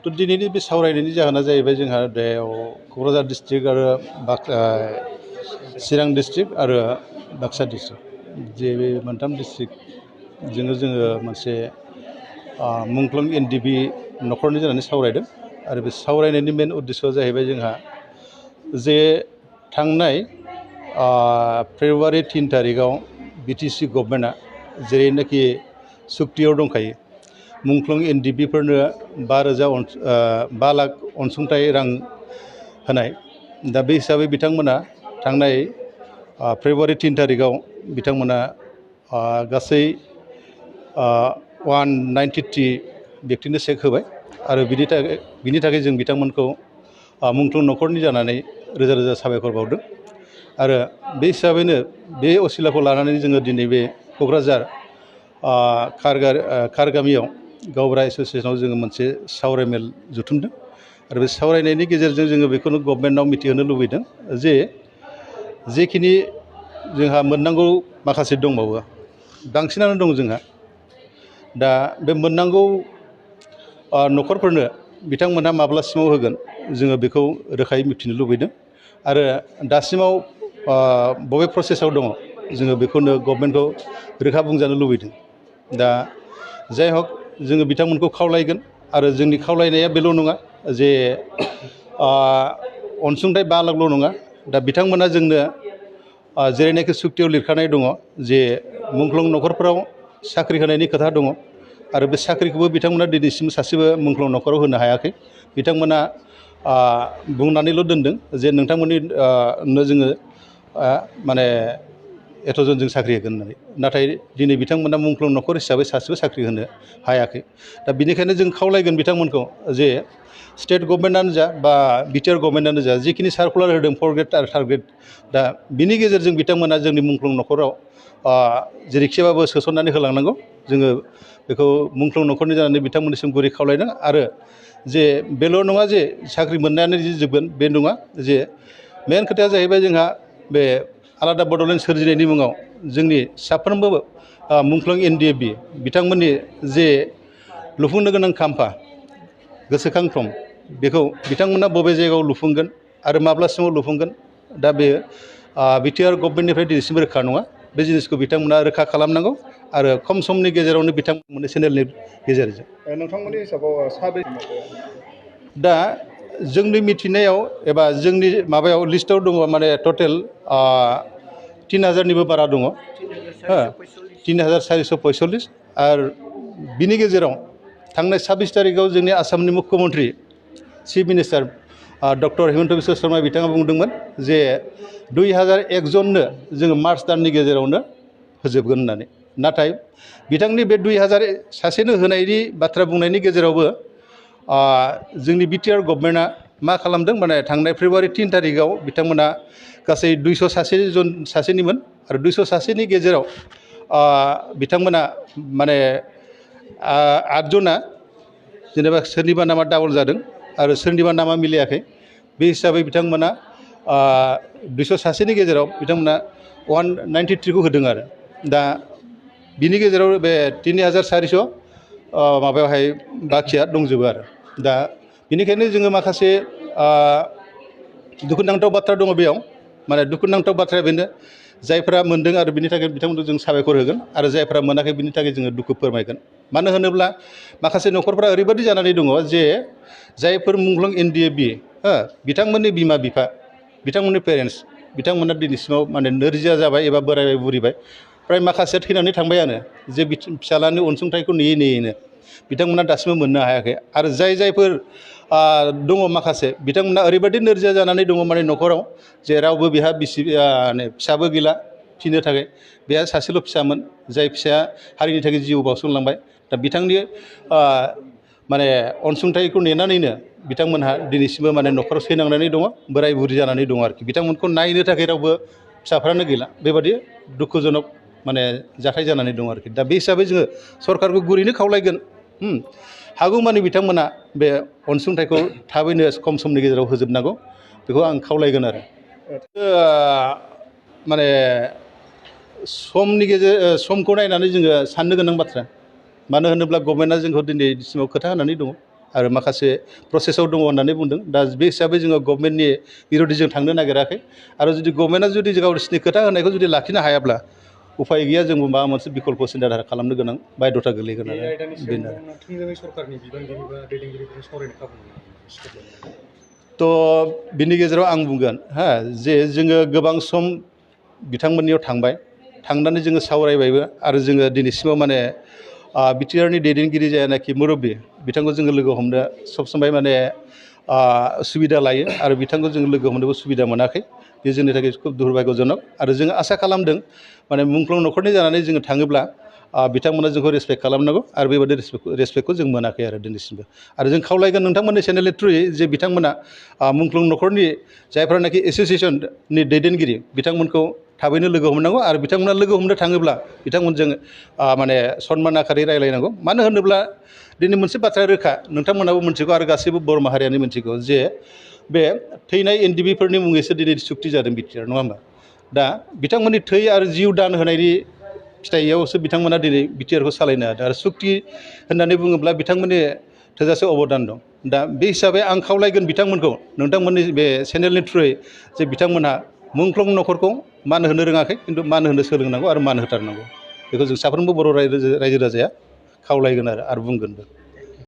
तो दिनैनि बे सावरायनायनि जाहोना जाहैबाय जोंहा क'क्राझार डिस्ट्रिक्ट आरो चिरां डिस्ट्रिक्ट आरो बाक्सा डिस्ट्रिक्ट जे बे मोनथाम डिस्ट्रिक्टजोंनो जोङो मोनसे मुंख्लं एनडिबि न'खरनि जानानै सावरायदों आरो बे सावरायनायनि मेन उद्देश्यआ जाहैबाय जोंहा जे थांनाय फेब्रुवारि 3 तारिखआव बिटिसि गभर्नमेन्टआ जेरैनाखि सुक्तियाव दंखायो मुंख्लं एनडिबिफोरनो 5 लाख अनसुंथाइ रां होनाय दा बे हिसाबै बिथांमोना थांनाय फेब्रुवारि 3 तारिखआव बिथांमोना गासै 193 व्यक्तिनो चेक होबाय आरो बिनि थाखाय जों बिथांमोनखौ मुंख्लं न'खरनि जानानै रोजा रोजा साबायखर बावदों आरो बे हिसाबैनो बे असिलाखौ लानानै जोङो दिनै बे क'क्राझार कारगामियाव गावबुरा एस'सियेसनाव जोङो मोनसे सावरायमेल जुथुमदों आरो बे सावरायनायनि गेजेरजों जोङो बेखौनो गभर्नमेन्टआव मिथिहोनो लुबैदों जे जेखिनि जोंहा मोननांगौ माखासे दंबावो बांसिनानो दं जोंहा दा बे मोननांगौ न'खरफोरनो बिथांमोनहा माब्लासिमाव होगोन जोङो बेखौ रोखायै मिथिनो लुबैदों आरो दासिमाव बबे प्रसेसआव दङ जोङो बेखौनो गभर्नमेन्टखौ रोखा बुंजानो लुबैदों दा जाय हक जोङो बिथांमोनखौ खावलायगोन आरो जोंनि खावलायनाया बेल' नङा जे अनसुंथाइ 5 लाखल' नङा दा बिथांमोना जोंनो जेरैनाखि सुक्तियाव लिरखानाय दङ जे मुंख्लं न'खरफोराव साख्रि होनायनि खोथा दङ आरो बे साख्रिखौबो बिथांमोना दिनैसिम सासेबो मुंख्लं न'खराव होनो हायाखै बिथांमोना बुंनानैल' दोनदों जे नोंथांमोननि जोङो माने एथ'जन जों साख्रि होगोन होननानै नाथाय दिनै बिथांमोना मुंख्लं न'खर हिसाबै सासेबो साख्रि होनो हायाखै दा बिनिखायनो जों खावलायगोन बिथांमोनखौ जे स्टेट गभर्नमेन्टआनो जा बा बिटिआर गभर्नमेन्टआनो जा जिखिनि सार्कुलार होदों 4 ग्रेड आरो 3 ग्रेड दा बिनि गेजेरजों बिथांमोना जोंनि मुंख्लं न'खराव जेरैखिबाबो सोसननानै होलांनांगौ जोङो बेखौ मुंख्लं न'खरनि जानानै बिथांमोननिसिम गुरै खावलायदों आरो जे बेल' नङा जे साख्रि मोननायानो जोबगोन बे नङा जे मेन खोथाया जाहैबाय जोंहा बे आलादा बड'लेण्ड सोरजिनायनि मुङाव जोंनि साफ्रोमबो मुंख्लं एनडिएबि बिथांमोननि जे लुफुंनो गोनां खाम्फा गोसोखांथं बेखौ बिथांमोना बबे जायगायाव लुफुंगोन आरो माब्लासिमाव लुफुंगोन दा बे बिटिआर गभर्नमेन्टनिफ्राय दिनैसिम रोखा नङा बे जिनिसखौ बिथांमोना रोखा खालामनांगौ आरो खम समनि गेजेरावनो बिथांमोननि चेनेलनि गेजेरजों नोंथांमोननि हिसाबाव दा जोंनि मिथिनायाव एबा जोंनि माबायाव लिस्टआव दङ माने टटेल 3000निबो बारा दङ 3445 आरो बिनि गेजेराव थांनाय 26 तारिखआव जोंनि आसामनि मुख्यमन्त्रि chief minister doctor Himanta Biswa Sarma बिथाङा बुंदोंमोन जे 2001 जननो जोङो मार्च दाननि गेजेरावनो होजोबगोन होननानै नाथाय बिथांनि बे 2000 सासेनो होनायनि बाथ्रा बुंनायनि गेजेरावबो जोंनि बिटिआर गभर्नमेन्टआ मा खालामदों माने थांनाय फेब्रुवारि 3 तारिखआव बिथांमोना गासै 200 सासेनिमोन आरो 200 सासेनि गेजेराव बिथांमोना माने 8 जना जेनेबा सोरनिबा नामा डाबल जादों आरो सोरनिबा नामा मिलायाखै बे हिसाबै बिथांमोना 200 सासेनि गेजेराव बिथांमोना 193 खौ होदों आरो दा बिनि गेजेराव बे 3400 माबायावहाय बाखिया दंजोबो आरो दा बेनिखायनो जोङो माखासे दुखुनांथाव बाथ्रा दङ बेयाव माने दुखुनांथाव बाथ्राया बेनो जायफ्रा मोन्दों आरो बिनि थाखाय बिथांमोनखौ जों साबायखर होगोन आरो जायफ्रा मोनाखै बिनि थाखाय जोङो दुखु फोरमायगोन मानो होनोब्ला माखासे न'खरफ्रा ओरैबायदि जानानै दङ जे जायफोर मुंख्लं एनडिएबि बिथांमोननि बिमा बिफा बिथांमोननि पेरेन्टस बिथांमोना दिनैसिमाव माने नोरजिया जाबाय एबा बोरायबाय बुरिबाय फ्राय माखासेया थैनानै थांबायानो जे फिसालानि अनसुंथाइखौ नेयै नेयैनो बिथांमोना दासिमबो मोननो हायाखै आरो जायफोर दङ माखासे बिथांमोना ओरैबायदि नोरजिया जानानै दङ माने न'खराव जे रावबो बेहा फिसाबो गैला फिनो थाखाय बेहा सासेल' फिसामोन जाय फिसाया हारिनि थाखाय जिउ बाउसोमलांबाय दा बिथांनि माने अनसुंथाइखौ नेनानैनो बिथांमोनहा दिनैसिमबो माने न'खराव सैनांनानै दङ बोराय बुरि जानानै दङ आरोखि बिथांमोनखौ नायनो थाखाय रावबो फिसाफ्रानो गैला बेबादि दुखुजनक माने जाथाय जानानै दं आरोखि दा बे हिसाबै जोङो सरकारखौ गुरैनो खावलायगोन हागौमानि बिथांमोना बे अनसुंथाइखौ थाबैनो खम समनि गेजेराव होजोबनांगौ बेखौ आं खावलायगोन आरो माने समखौ नायनानै जोङो साननो गोनां बाथ्रा मानो होनोब्ला गभर्नमेन्टआ जोंखौ दिनैसिमाव खोथा होनानै दङ आरो माखासे प्रसेसआव दङ होननानै बुंदों। दा बे हिसाबै जोङो गभर्नमेन्टनि बिर'धि जों थांनो नागिराखै आरो जुदि गभर्नमेन्टआ जुदि गावसोरनि खोथा होनायखौ जुदि लाखिनो हायाब्ला उफाय गैया, जोंबो माबा मोनसे बिकल्प सिन्था खालामनो गोनां बायध'था गोलैगोन आरो बेनो। थ' बिनि गेजेराव आं बुंगोन जे जोङो गोबां सम बिथांमोननियाव थांनानै जोङो सावरायबायबो आरो जोङो दिनैसिमाव माने बिटिआरनि दैदेनगिरि जायानाखि मुरब्बि बिथांखौ जोङो लोगो हमनो सब समाय माने सुबिदा लायो आरो बिथांखौ जोङो लोगो हमनोबो सुबिदा मोनाखै। बे जोंनि थाखाय खुब दुर्भाग्यजनक आरो जोङो आसा खालामदों माने मुंख्लं न'खरनि जानानै जोङो थाङोब्ला बिथांमोना जोंखौ रेसपेक्ट खालामनांगौ आरो बेबायदि रेसपेक्टखौ जों मोनाखै आरो दिनैसिमबो। आरो जों खावलायगोन नोंथांमोननि चेनेलनि थ्रुयै जे बिथांमोना मुंख्लं न'खरनि जायफ्रानाखि एस'सियेसननि दैदेनगिरि बिथांमोनखौ थाबैनो लोगो हमनांगौ आरो बिथांमोना लोगो हमनो थाङोब्ला बिथांमोनजों माने सनमान आखारै रायज्लायनांगौ। मानो होनोब्ला दिनै मोनसे बाथ्राया रोखा, नोंथांमोनाबो मिथिगौ आरो गासैबो बर' माहारियानो मिथिगौ जे बे थैनाय एनडिबिफोरनि मुङैसो दिनै सुक्ति जादों बिटिआर, नङा होमबा? दा बिथांमोननि थै आरो जिउ दान होनायनि फिथाइयावसो बिथांमोना दिनै बिटिआरखौ सालायनो हादों आरो सुक्ति होननानै बुङोब्ला बिथांमोननि थोजासे अबदान दं। दा बे हिसाबै आं खावलायगोन बिथांमोनखौ नोंथांमोननि बे चेनेलनि थ्रुयै जे बिथांमोनहा मुंख्लं न'खरखौ मान होनो रोङाखै, खिन्थु मान होनो सोलोंनांगौ आरो मान होथारनांगौ। बेखौ जों साफ्रोमबो बर' रायजो राजाया खावलायगोन आरो बुंगोनबो।